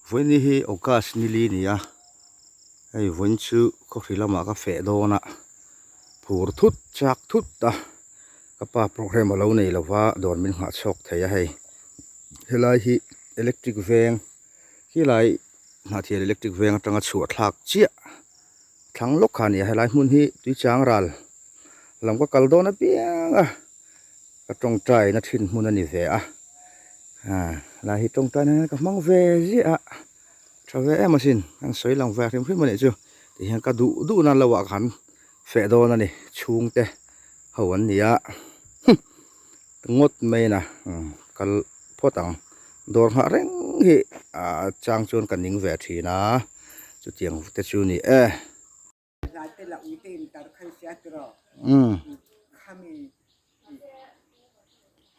Vawiin hi August ni li ni a, hei vawiin chu khawhri lamah ka feh dawn a, phur thut chak thut a, ka pa programme a lo nei lo va dawr min nghah chhuak thei a hei. Helai hi electric veng khilai hnahthial electric veng atanga chhuah thlak chiah thlang lawk kha a ni a, helai hmun hi tuichang ral lam ka kal dawn apiang a. Ka tawngtai na thin hmun a ni ve a, helai hi tawngtai na hian ka hmang ve ziah a, tha ve em asin, kan sawi lang ve hrim hrim a nih chu, tihian ka duh duh na lo ah khan feh dawn a ni, chhungte ho an ni a, ngawt mai na kal phawt ang, dawr nghah reng hi a chang chuan ka ning ve thin a, chutiang te chu ni e.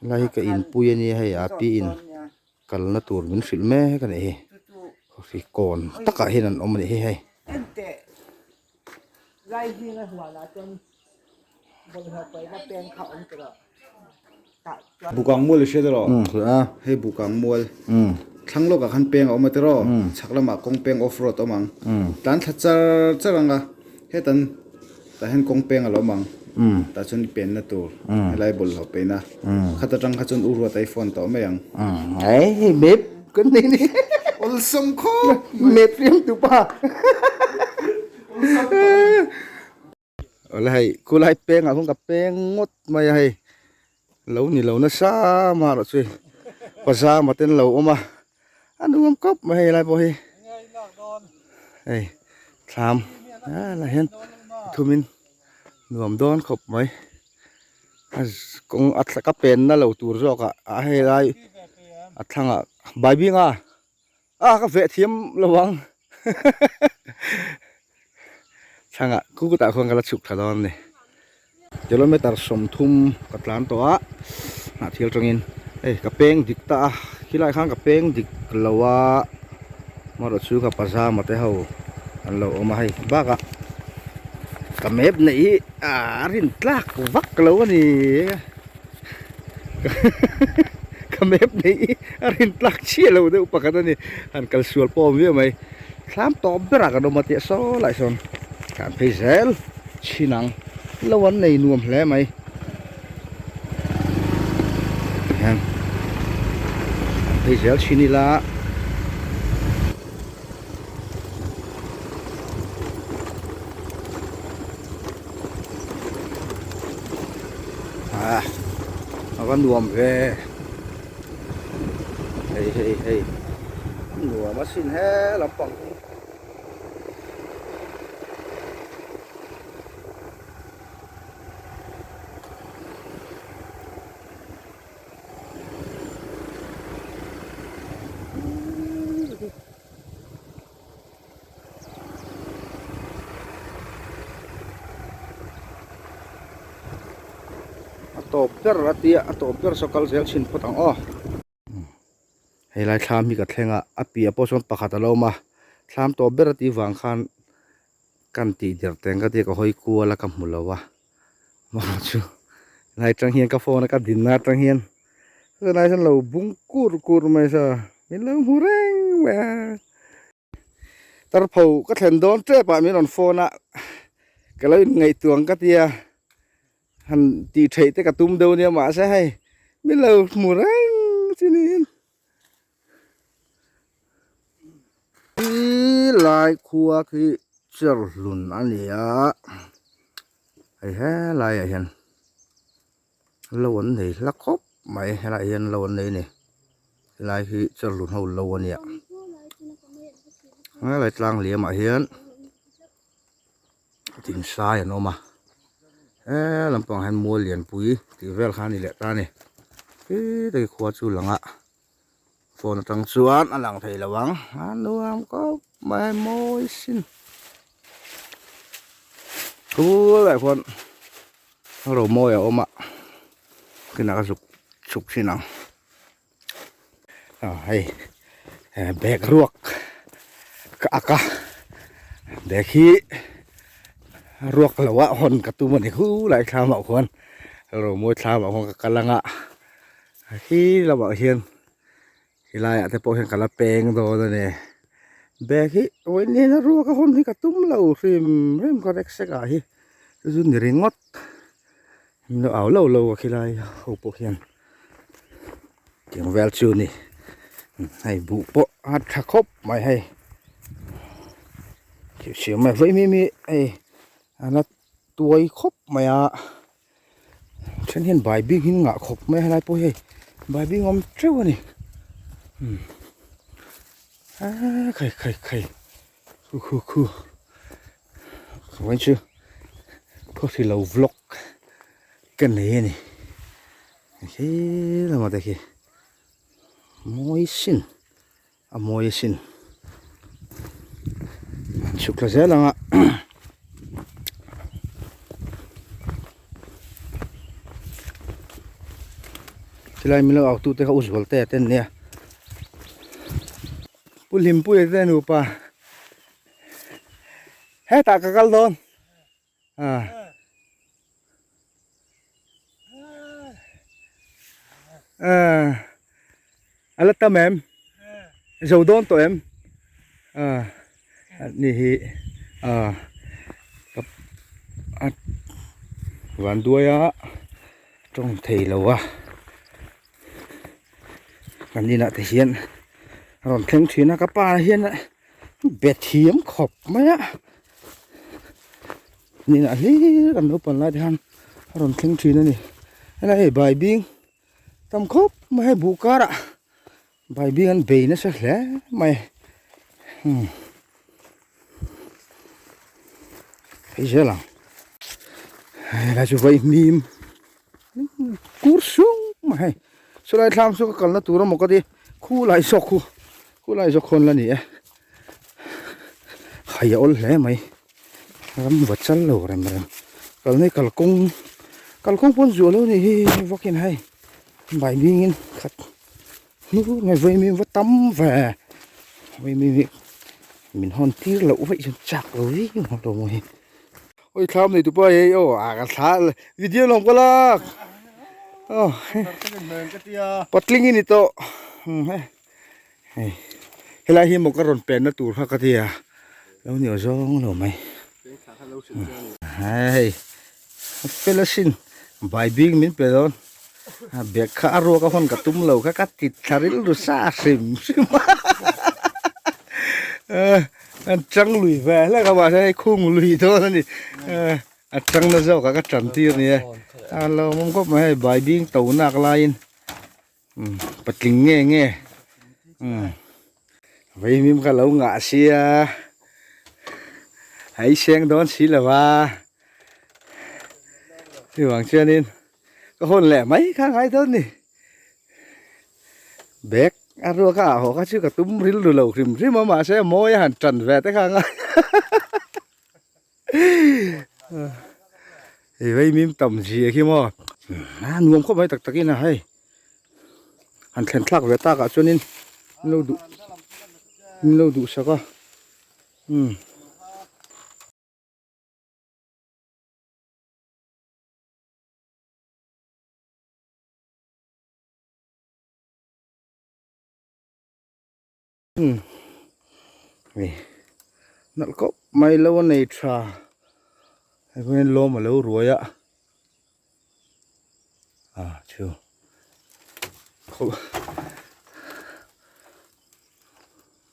Helai hi ka inpui a nia hei a pi in kalna tur min hrilh mek a nih hi coffee kawn takah hian an awm a nih hi hei. Bukang mual i hria tiraw? Hei bukang mual thlang lawkah khan peng a awm a tiraw? Chhak lamah kawng peng off road a awm ang. Tlan thla char char ang a, hetan tah hian kawng peng a lo awm ang. Tah chuan i penna tur helai bawlhhlawh peihna khat atang kha chuan u ruat a i phone tawh mai ang. Hei map kan nei ni. Awlsam khawp mai. Map riam tu pa. Awle hei khulai pengah khuan ka peng ngawt mai a hei lo ni lo nasa marawh chu pajama te an lo awm a a nuam khawp mai hei lai pawh hi hei thlam helai hian thumin nuam dawn khawp mai a kawng a ka penna lo tur zawk ah a helai a thlangah baibinga a ka veh thiam lo ang thlang ah kutah khuan ka la chhuk thla dawn a ni kilometer 30 ka tlan tawh a hnah thil atangin hei ka peng dik ta a khilai khan ka peng dik lo a amaherawh chu ka pajama te ho an lo awm a hei bakah ka map neih hi a rin tlak vak lo a ni. Ka map nei hi a rin tlak chiah lo deuh pakhat a ni han kal sual pawh a awm viau mai thlam tawp berah kan awm a tih saw lai sawn kan phei zel chhin ang lo an nei nuam hle mai hian kan phei zel chhin ila. Ah a va nuam ve hei hei hei nuam a sin he lampang hi. A tawp ber a tia a tawp ber saw kal zel chhin phawt ang aw. Helai thlam hi ka thleng a a piah pawh sawn pakhat a lo awm a thlam tawp ber a tih vang khan kan tih der teng ka tia ka hawi kual a ka hmu lo a maw chu helai atang hian ka phone a ka dinna atang hian helai hian lo bung kur kur mai sa min lo hmu reng mai a. Tarpho ka thlen dawn tep ah min rawn phone a ka lo in ngaihtuah ang ka tia han tih theih te ka tum deuh ania mahse hei min lo hmu reng chi niin lai khua khi chair hlun a ni a hei helai ah hian lo an nei hla khawp mai helaiah hian lo an nei a ni helai hi chair hlun ho lo a nia helai tlang liam ah hian thing sai an awm a he lampang ah hian mual lianpui tih vel kha a ni leh ta a ni khitah khua chu lang a phone atang chuan a lang thei lo ang a nuam khawp mai mawi sin khulaiah khuan romawi a awm a kinah ka zuk chhuk thin ang ah hei bag ruak ka ak a bag hi ruak lo ah hawn ka tum a ni khulai thlam ah khuan romawi thlam ah khuan ka kal ang a khi lamah hian helaiah te pawh hian ka la peng dawn a ni. Bag hi vawiin hian a ruak a hawn hi ka tum lo hrim hrim ka rek sek ah hi chu chu ni ringawt min lo au lo lo a khilai ho pawh hian tiang vel chu ni hei buh pawh a tha khawp mai hei thil siam mai vawi mi mi hei a la tuai khawp mai a then hian bai bik hi ngah khawp mai a helai pawh hi hei bai bik awm teuh a ni aaa khai khai khai khu khu khu chuan chu khawhri lo vlog ka nei a ni he lamah te khi mawi sin a mawi asin an chhuk thla zel ang a chulai min lo au tute kha u zual te te an nia pu hlimpuia te nupa hetah ka kal dawn ah. A la tam em? Zo dawn tawh em? Ani hi a van duai a tawng thei lo a kan inah te hian a rawn thleng thin a ka pa hian be thiam khawp mai a. Hnenah hlir an lo pan lai te khan a rawn thleng thin a ni helai hei bai bing tam khawp mai hei buh karah bai bing an bei nasa hle mai umm hei zel ang helai chu vai hmim kur sung mai hei chulai thlam chu ka kalna tur emaw ka ti khulai zawk khu khulai zawk khawn la ni e hai a awl hle mai. Ram va chal lo rem rem kal mai kalkawng kalkawng pawn zuah lo nih hi vakin hei bai bingin khat hnur mai vaimim va tam ve vaimim hi min hawn tir loh vaih chuan chak lo viau ang lo maw hi awi thlam nei tupa hei aw a ka thla video lawm ka lak aw patling i ni tawh hei helai hi maw ka rawn penna tur kha ka ti a lo ni aw zawng lo mai hei a fel asin bai bik min pe dawn a bag kha a ruak a hawn ka tum lo kha ka ti thla rilru sa hrim hrim a an chang lui ve hlek a mahse hei khung lui dawn a ni a chang na zawk ah ka tan tir a ni e a lawmawm khawp mai hei bai bing to nak laiin. Patling nge nge vaimim kha lo ngah sia a i seng dawn si lo va chuvang chuanin ka hawn leh mai kha a ngai dawn ni bag a ruak a ah haw kha chu ka tum rilru lo hrim hrim a mahse a mawi a han tan ve te kha a ngai. Hei vaimim tam zia khi maw a nuam khawp mai tak tak in a hei han thlen thlak ve tak ah chuanin min lo duh min lo duh sak a umm. Hei nalh khawp mai lo a nei tha hei hian lawm a lo ruai a ah chu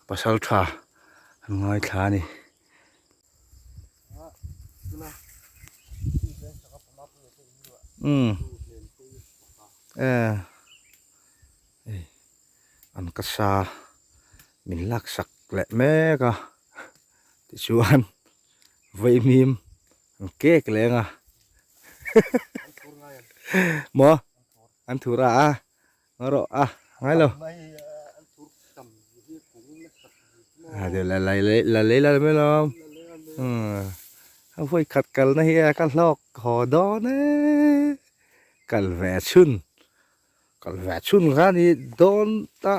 pasal tha an ngaithla a ni. Umm eh. An ka sa min lak sak leh mek a tichuan vaimim an kek leng a maw an thur a a ngarawh a ngai lo la lei la mai lo a vawi khat kalna hi a ka hlawk haw dawn e kal ve chhun. Kal ve chhun kha ni dawn ta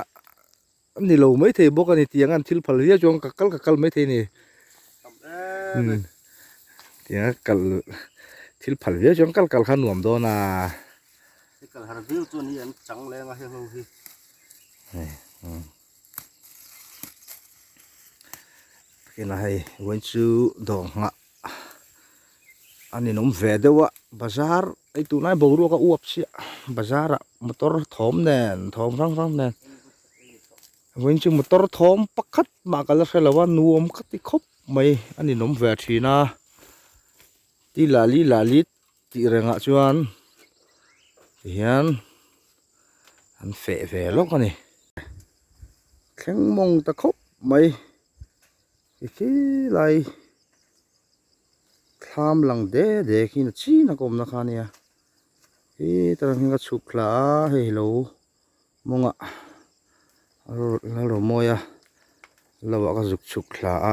a ni lo maithei bawk a ni tiang an thil phal viau chuan ka kal ka kal maithei a ni umm tiang a kal thil phal viau chuan kal kal kha nuam dawn a. Kal har viau chuan hi an chang leng a heng ho hi. Nakinah hei vawiin chu dawr nghah a ninawm ve deuh a bazar hei tunlai boruak a uap chiah bazar ah motor thawm nen thawm hrang hrang nen vawiin chu motor thawm pakhat mah ka la hre lo a nuam ka ti khawp mai a ninawm ve thin a ti lali lali tih rengah chuan tihian an feh ve lawk a ni thleng mawng ta khawp mai ti khilai thlam lang de de khi na chin a ka awmna kha ania hetlai ah hian ka chhuk thla a hei lo mawngah lalrawmawia lo ah ka zuk chhuk thla a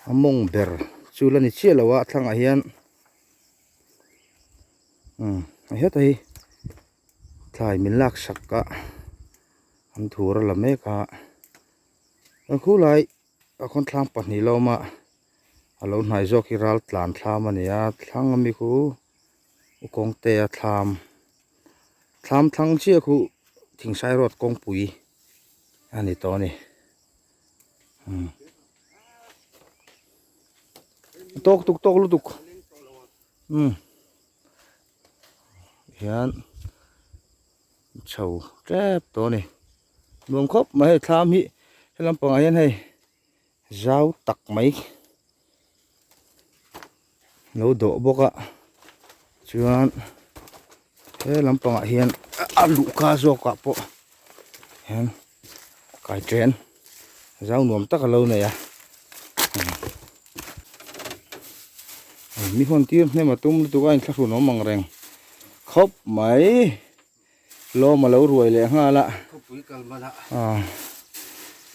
a mawng ber chu la ni chiah lo a a thlangah hian umm heta hi thlai min lak sak a an thur a la mek a kan khulai a khawntlang pahnih la awm a a lo hnai zawk hi ral tlan thlam a ni a thlang ami khu u kawngtea thlam thlam thlang chiah khu thingsai road kawngpui a ni tawh a ni umm tawk tuk tawk lutuk umm hian chho tep tawh a ni nuam khawp mai hei thlam hi helam pangah hian hei zau tak mai lo dawh bawk a chuan he lampangah hian a luhka zawk ah pawh hian kai chen zau nuam tak a lo nei a mi hawn tir hnem a tum lutuk a inthlahrun awm ang reng khawp mai. Lawm a lo ruai leh nghal a. Khawpui kal man a. Aw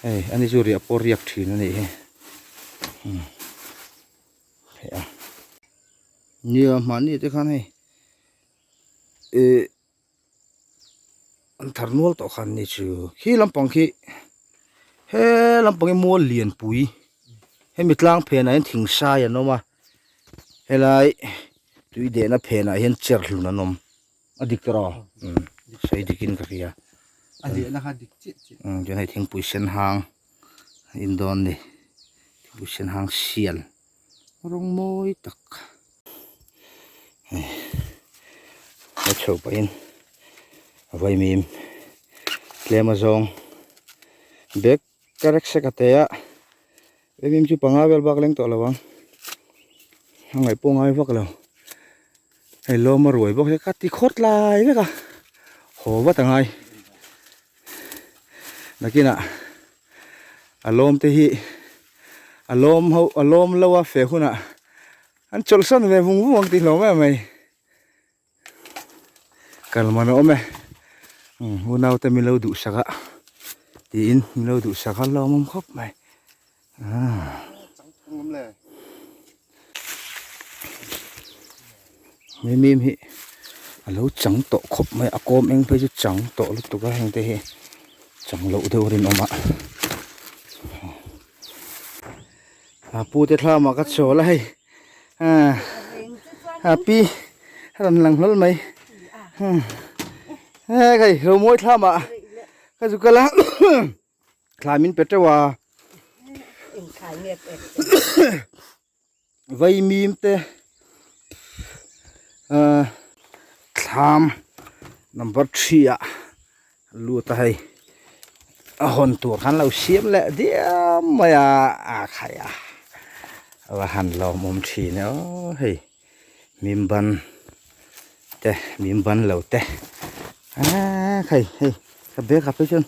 hei ani chu riah pawh riak thin a nih hi umm hei a nia mahni te khan hei ih an thar nual tawh khan ni chu khi lampang khi he lampang hi mual lianpui hemi tlang phenah hian thing sai an awm a helai tui dehna phenah hian cher hlun an awm. A dik tawh rawh umm sawi dik in ka hria a lehna kha dik chiah chiah umm chuan hei thingpui sen hang a in dawn ni thingpui sen hang sial rawng mawi tak hei a chho pahin a vaimim tlem a zawng bag ka rek sek a te a vaimim chu panga vel bak leng tawh lo ang a ngaih pawh ngai vak lo. Hei lawm a ruai bawk hi ka ti khawt lai vek a haw vat a ngai nakinah a lawm te hi a lawm ho a lawm lo a feh hunah an chawlhsan ve vung vung ang tih hlawm em mai kal man a awm e unau te min lo duhsak a tiin min lo duhsak a lawmawm khawp mai. Mimim hi a lo chang tawh khawp mai a kawm eng phei chu chang tawh lutuk a heng te hi chang loh deuh rinawm a a pu te thlam ah ka chawl a hei a pi a rawn lang hlawl mai hei romawi thlam ah ka zu kal a. Thlai min pe teuh a. Vaimim te ahh thlam number three ah lut a hei a hawn tur khan lo siam leh diam mai a a khai a a va han lawmawm thin e aw hei mim ban te mim ban lo te ahh hei hei ka bag ah phei chuan.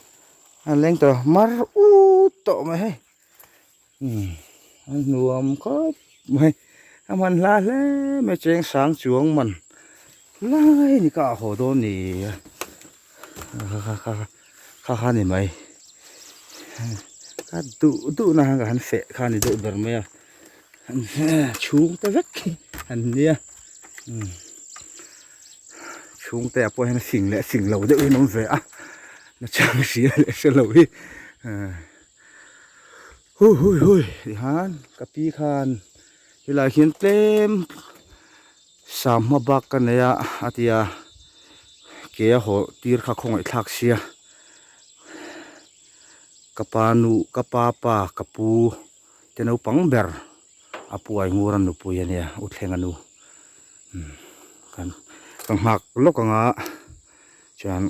A leng tawh mar ut tawh mai hei umm a nuam khawp mai a man hla hle mai cheng sang chuang man lai ni ka haw dawn ni kha kha kha kha kha ni mai ka duh duh na ka han feh kha ni deuh ber mai a chhung te vek hi an nia umm chhung te ah pawh hian fing leh fing lo deuh in awm ve a na chang hria leh hre lo hi hui hui hui tihian ka pi khan helai hian tlem sam hma bak ka nei a a ti a ke a haw tir kha khawngaih thlak sia ka pa nu ka pa pa ka pu. Te naupang ber a puai ngur a nupui a nia u thleng a nu kan ka nghak lawk anga chuan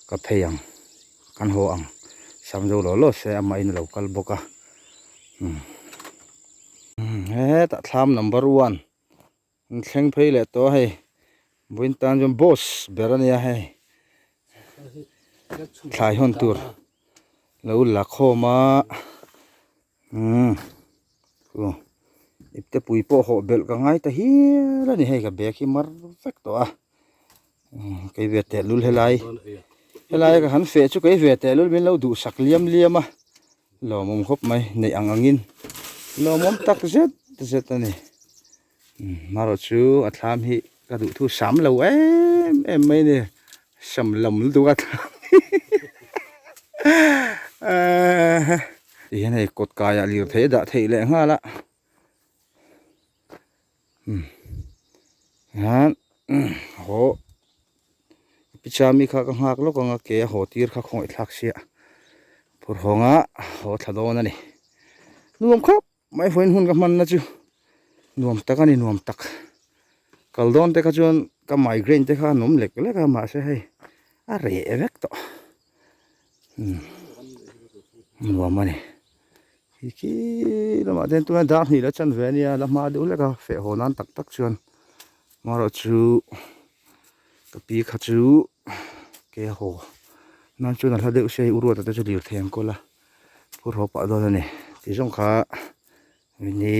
ka phei ang kan haw ang sam zo law law se amah in a lo kal bawk a hetah thlam number one An thleng phei leh tawh a hei vawiin tan chuan boss ber a nia hei thlai hawn tur lo la khawm a umm chu ipte pui pawh hawh belh ka ngai ta hial a ni hei ka bag hi mar vek tawh a kei ve tehlul helai helai ka han feh chu kei ve tehlul min lo duhsak liam liam a lawmawm khawp mai neih ang angin lawmawm tak zet zet a ni marawh chu a thlam hi ka duh thu sam lo em em mai a ni sam lam lutuk a thlam hi ti hian hei kawt kaiah lirthei a dah theih leh nghal a. Hian haw pichami kha ka nghak lawk ang a ke a haw tir kha khawngaih thlak sia phur hawnga haw thla dawn a ni nuam khawp mai vawiin hun ka hmanna chu nuam tak a ni nuam tak kal dawn te kha chuan ka migraine te kha a nawm lek lek a mahse hei a reh vek tawh nuam a ni. Khi khi lamah te hian tunah dar hnih la chan ve a nia la hma deuh hlek a feh haw nan tak tak chuan amaherawh chu ka pi kha chu ke a haw nan chuan a hla deuh sia hei u ruata te chu lirthei an kawl a phur haw pah dawn a ni tih zawng kha mini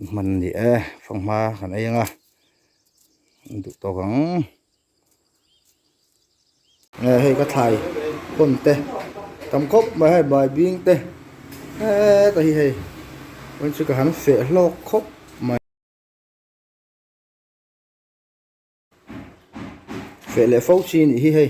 hman a ni e fanghma kan ei ang a duh tawk ang. Hei ka thlai hawn te tam khawp mai hei bai bing te heta hi hei vawiin chu ka han feh hlawk khawp mai feh leh fo chi a nih hi hei.